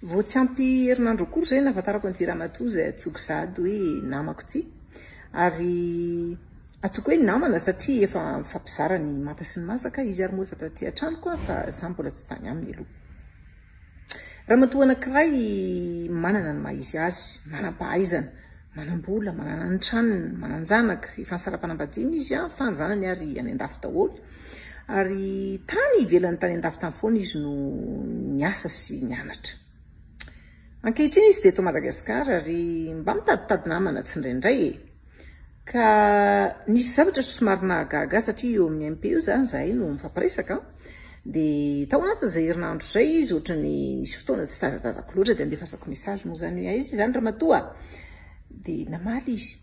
Vao tsy ampy herinandro akory izay nahafantarako an'ity ramatoa izay antsoiko sahady hoe namako ity. Ary antsoiko hoe namana satria efa mifampizara ny manta sy ny masaka, izy ary moa efa taty an-tranoko fa za mbola tsy tany aminy aloha. Ramatoa anankiray manana ny maha izy azy, manam-pahaizana, manam-bola, manana ny tranony, manan-janaka, efa nisara-panambadiana izy fa ny zanany ary any an-dafy daholo. Ary tany ivelany tany an-dafy tany foana izy no niasa sy nianatra. Ankehitriny izy dia eto Madagasikara ary mba mitaditady namana tsindraindray e. Ka nisy zavatra somary nahagaga ahy satria eo amin'ny MP io izany izahay no mifampiresaka. Dia tao anatin'izay herinandro izay izy ohatran'ny nisy fotoana tsy tazatazako loatra dia andefasako message moa izany hoe aiza izany ramatoa? Dia namaly izy.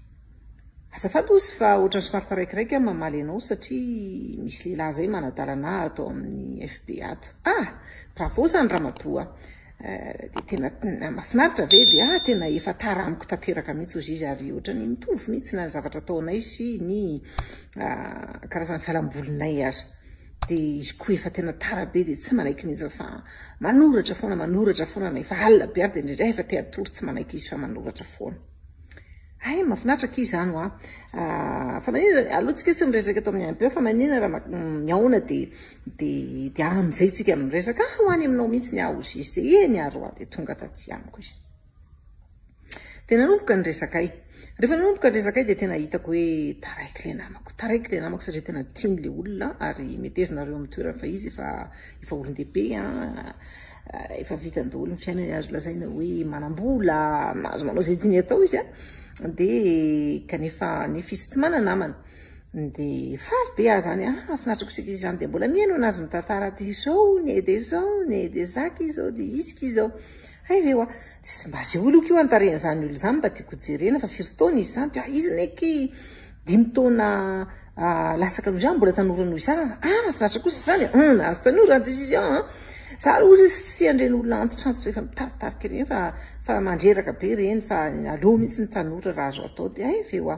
Azafady ozy fa ohatran'ny somary taraikiraiky aho mamaly anao satria misy lehilahy izay manadala anah ato amin'ny FB ato. Ah! Bravo izany ramatoa. Dia tena mahafinaritra ve? Dia ah tena efa tara amiko tanteraka mihitsy ozy izy ary ohatran'ny mitovy mihitsy na ny zavatra ataonay sy ny karazana fialambolinay aza. Dia izy koa efa tena tara be dia tsy manaiky mihitsy fa manoratra foana, manoratra foana na efa alina be ary dia indraindray efa te hatory tsy manaiky izy fa manoratra foana. Hay, mahafinaritra akia izany hoa. Fa maninona, aloha tsika tsy miresaka eto amin'ny MP fa maninona raha mihaona dia dia dia amin'izay tsika miresaka, ah, ho any aminao mihitsy ny aho hozy izy dia eny ary hoa dia tonga taty amiko izy. Dia nanomboka ny resakay. Rehefa nanomboka ny resakay dia tena hitako hoe taraiky ilay namako, taraiky ilay namako satria tena tiany ilay olona ary metezinareo amin'ny toerany fa izy efa efa olon-dehibe an. Efa vitany daholo ny fiainany, azo lazaina hoe manam-bola, mahazo manao izay tiany atao izy an, dia kanefa nefa izy tsy mana-namana. Dia faly be aho izany, ah mahafinaritra kosa izy izany, dia mbola mihaino anazy mitantara, dia izao hono e, dia izao hono e, dia zaka izao, dia izy izao. Hay ve hoa, tsy mba izay oloko io an-tarehin'izany olona izany mba tiako hojerena fa firy taona izy izany, dia izy anie aky dimy taona latsaka noho izaho, mbola tanora noho izaho, ah mahafinaritra kosa izany, hum nahazo tanora ny décision an, za aloha ozy tsy tia an'ireny olona antitrantitra efa mitaritarika ireny fa fa mandreraka be ireny fa aleo mihitsy ny tanora raha azo atao, dia hay ve hoa.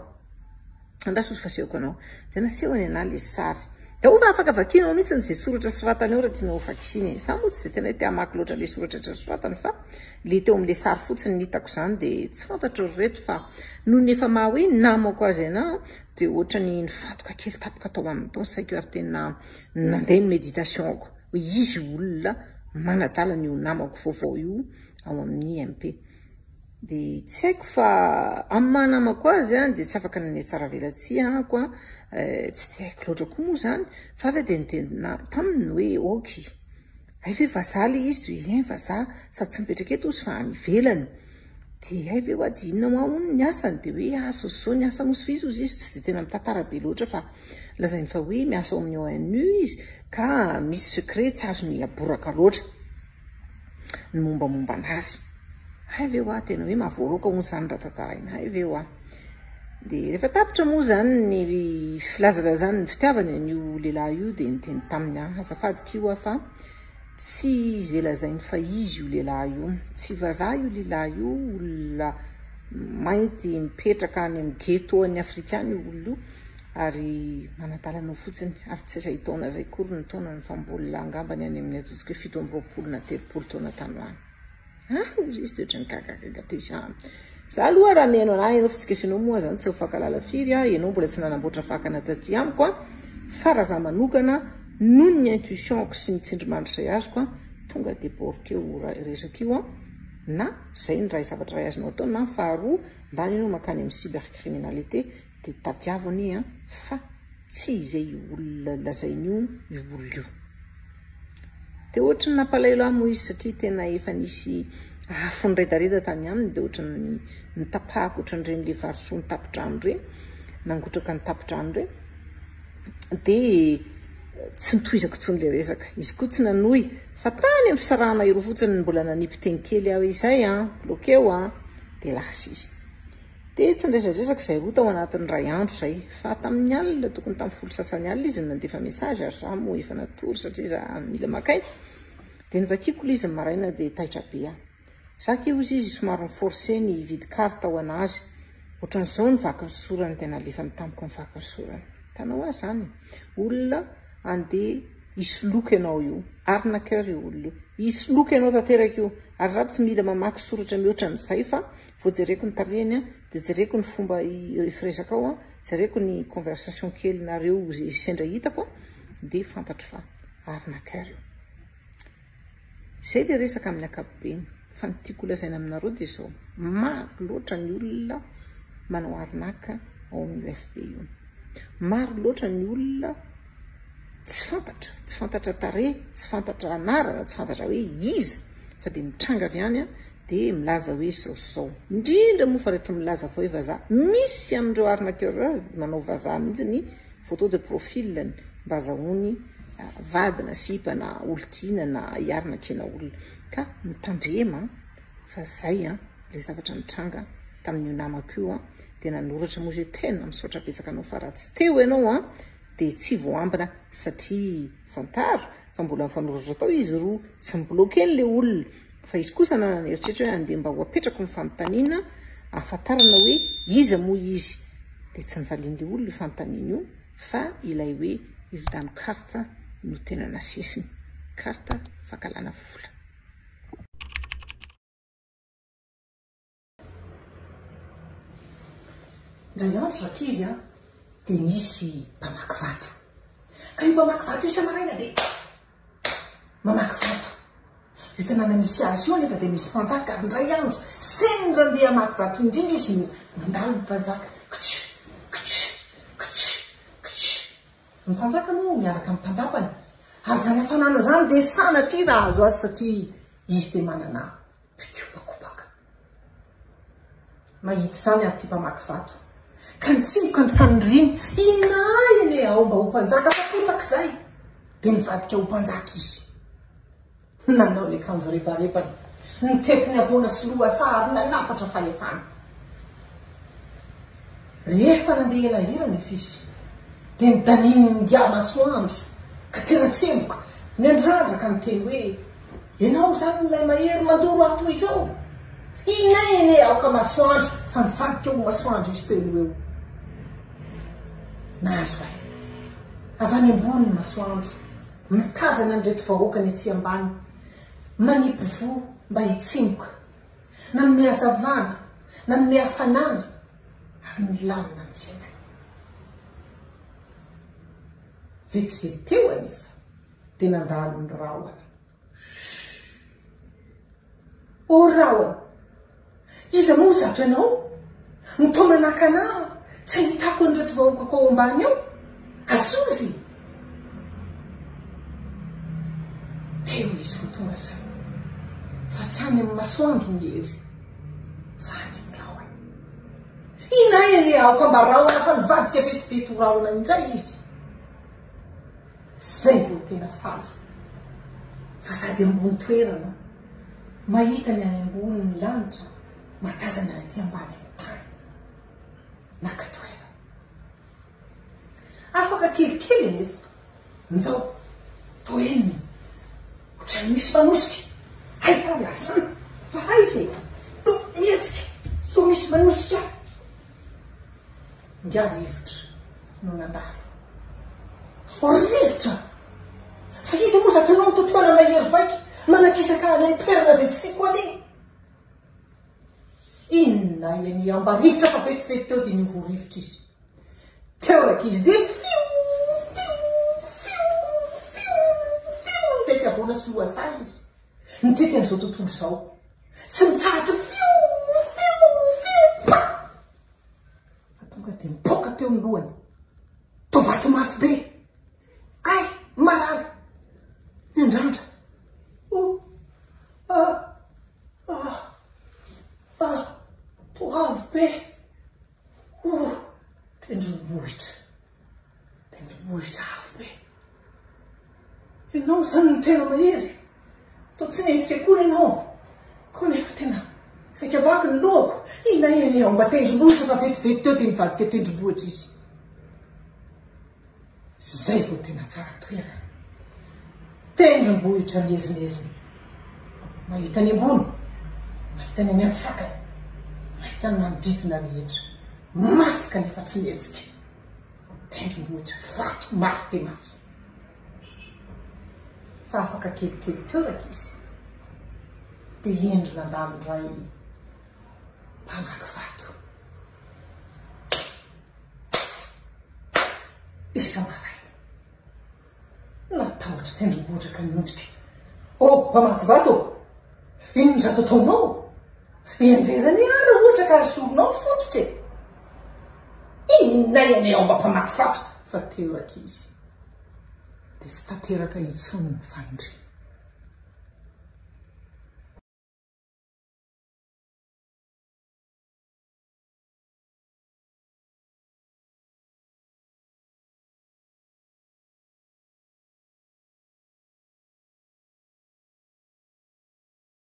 Andraso ozy fa asehoko anao. Dia nasehony anah le sary. Dia oa fa afaka vakiana ao mihitsy ze soratra soratany ao raha tianao ho vakiana e. Za moa tsy dia tena hoe te hamaky loatra le soratra soratany fa le teo amle sary fotsiny ny hitako zany dia tsy fantatro ry reto fa noho ny efa maha hoe namako azy anah dia ohatrany nifantoka kely tampoka tao aminy tao ny saiko ary tena nandeha ny méditation-ko hoe izy io olona manadala an'io namako vaovao io ao amin'ny MP. Dia tsy haiko fa amin'ny maha namako azy an, dia tsy afaka ny nihatsaravelatsihy ahako an, tsy dia haiko loatra koa moa izany, fa avy dia niteny taminy hoe ok, hay ve vazaha ilay izy, dia hein vazaha, sady tsy mipetraka eto ozy fa any ivelany, dia hay ve hoa dia inona hoa hono ny asany, dia hoe ah zao sy zao ny asany ozy fa izy ozy izy tsy dia tena mitantara be loatra fa lazainy fa hoe miasa ao amin'ny ONU izy ka misy secret tsy azony aboraka loatra. ny mombamomba anazy. Hay ve hoa tena hoe mahavoaroaka hono izany raha tantaraina, hay ve hoa. Dia rehefa tapitra moa izany ny filazalazany ny fitiavany an'io lehilahy io dia niteny taminy aho, azafady ki hoa fa tsy izay lazainy fa izy io lehilahy io, tsy vazaha io lehilahy io, olona mainty mipetraka any amin'ny ghetto any Afrika any io olona io. ary manadala anao fotsiny ary tsy izay taona izay akory ny taonany fa mbola angambany any amin'ny ataontsika hoe 27 na 30 taona tany ho any. Ah, hozy izy dia ohatran'ny gagagaga teo izy. Ah, za aloha raha mihaino anah ianao fa tsika sy ianao moa zany tsy mifankahalala firy ah, ianao mbola tsy nanamboatra fakana taty amiko ah, fa raha za manokana noho ny intuition-ko sy ny tsindrimandry izay azoko ah, tonga dia boriko eo resaka io ah, na izay ny ray zavatra iray azonao atao na faharoa ndany ianao mankany amin'ny cybercriminalité Dia tadiavo anie an fa tsy izay io olona lazainy io io olona io. Dia ohatry ny nampalahelo ahy moa izy satria tena efa nisy afo niredareda tany aminy dia ohatry ny nitapahako ohatran'ireny le varisoa nitapo-drano ireny, nangotraka nitapo-drano ireny. Dia tsy nitohizako intsony ilay resaka. Izy koa tsy nanohy fa tany amin'ny fisarahana eroa fotsiny mbola nanipy teny kely aho hoe izay an, bloqueo an, dia lasa izy. Dia tsy niresadresaka izahay roa tao anatin'ny iray andro izay. Fa tamin'ny alina, tokony tamin'ny folo sasany alina izy no nandefa message ary izaho moa efa natory satria izaho mila maka aina. Dia novakiako ilay izy ny maraina dia taitra be aho. Izaho akia hozy izy somary ni-forcer ny hividy carte ho an'azy. Ohatran'izao ny vaky ny sorany dia nalefany tamiko ny vaky ny sorany. Hitanao ahy izany? Olona andeha hisoloky anao io. Arnaqueur io olona io. Hisoloky anao tanteraka io. Ary za tsy mila mamaky soratra mihoatra an'izay fa vao jereko ny tarehiny an, dia jereko ny fomba firesakao an, jereko ny conversation kelinareo izay sendra hitako an, dia fantatro fa arnaqueur io. Izay ilay resaka amin'ny ankapobeny. Fa ny tiako holazaina aminareo dia izao, maro loatra ny olona manao arnaque ao amin'io FB io. Maro loatra ny olona tsy fantatra, tsy fantatra tarehy, tsy fantatra anarana, tsy fantatra hoe iza, fa dia mitranga avy any dia milaza hoe izao sy izao. Indrindra moa fa reto milaza fa hoe vazaha. Misy amin'ireo arnaqueur ireo manao vazaha mihitsy ny photo de profil-ny mba azahoany vady na sipa na olon-tiana na hiarnaquer-na olona. Ka mitandrema fa zay an le zavatra nitranga tamin'io namako io an, dia nanoratra moa izy hoe tena misaotra betsaka anao fa raha tsy teo ianao an dia tsy voambina satria fantaro fa mbola nifanoratra tao izy roa, tsy ni-bloquer-ny le olona fa izy kosa nanana eritreritra hoe andeha mba ho apetrako ny fanontaniana ahafantarana hoe iza moa izy, dia tsy nivalian'le olona io fanontaniana io fa ilay hoe ividano carte no tena nasesiny, carte fankalana vola. Indray andro rankizy an, dia nisy mpamaky vato. Ka io mpamaky vato io isa-maraina dia mamaky vato. Io tanàna misy azy io anefa dia misy mpanjaka ary indray andro, sendra andeha hamaky vato indrindra izy no nandalo ny mpanjaka. Kitch! Kitch! Kitch! Kitch! Ny mpanjaka moa miaraka amin'ny tandapany. Ary izany hafanana izany dia sanatria raha azo azy satria izy dia manana mpikopakopaka. Mahita izany ary ity mpamaky vato. Ka nitsimoka ny faniriany, inona ahy anie aho mba ho mpanjaka fa potak'izay. Dia nivadika ho mpanjaka izy. Nanao ny akanjo rebarebany, nitety ny havoana sy lohasaha ary nanapatra fahefana. Rehefa nandeha elaela anefa izy, dia nodaninin'ny ingahy masoandro ka tena tsemboka, niandrandra ka niteny hoe, Ianao izany ilay mahery mandoro ahy toy izao? Inay anie aoka masoandro fa nivadika ho masoandro izy teo no eo. Nahazo aina. Avy any ambony ny masoandro, mitazana an'ireto vahoakany aty ambany, manipy voa mba hitsimoka. Nanome hazavana, nanome hafanana ary nilamina ny fiainana. Vetivety teo anefa dia nandalo ny rahona. Shhh! Ô rahona! Iza moa izato ianao? Mitaona naka anà tsy ahitako an'ireto vahoakako ao ambany ao? Azovy! Teo izy vao tonga saina fa tsy any amin'ny masoandro ny hery fa any amin'ny rahona. Inay anie aoka mba rahona fa nivadika vetivety ho rahona indray izy. Zay vao tena faly fa sady ambony toerana mahita ny any ambony ny lanitra mahatazana ny aty ambany amin'ny tany. Naka toerana. Afaka kelikely anefa, njao, toa henony ohatran'ny misy manosika. Hay ary asa fa aiza e? Toa mihetsika, toa misy manosika ahy. Ingahy rivotra no nandalo. O rivotra! Fa iza moa zato ianao no totohana mahery vaika, manakisaka any amin'ny toerana izay tsy tiako aleha? Inona anie amba rivotra fa vetivety teo dia niova ho rivotra izy. Teo rankizy dia fioo fioo fioo fioo fioo nitety havoana sy lohasaha izy. Nitety an'izao tontolo izao. Tsy mitsahatra fioo fioo fioo pa! Fa tonga dia nipoaka teo ny lohany. Toa vato mafy be. Ay, marary. Niandrandra. Oh, ah, ah, ah, toa avo be. Oh, tendrombohitra. Tendrombohitra avo be. Ianao izany no tena mahery. Toa tsy nihetsika akory ianao. Koa nefa tena saika vaky ny lohako. Inay anie aho mba tendrombohitra fa vetivety teo dia nivadika tendrombohitra izy. Izay vao tena tsara toerana. Tendrombohitra miezinezina. Mahita ny ambony, mahita ny any amin'ny fakany, mahita ny manodidina rehetra. Mafy kanefa tsy mihetsika. Tendrombohitra vato mafy dia mafy. Fa afaka kelikely teo rankizy. Dia indro nandalo indray mpamaky vato. Isa-maraina. Natahotra tendrombohitra ka niondrika. Ô, mpamaky vato ô! Inona izato ataonao? Hianjera anie aho raha ohatra ka asorinao ny fototra e! Inona ianao mba mpamaky vato? Fa teo ankizy dia tsy tanteraka intsony ny faniriana.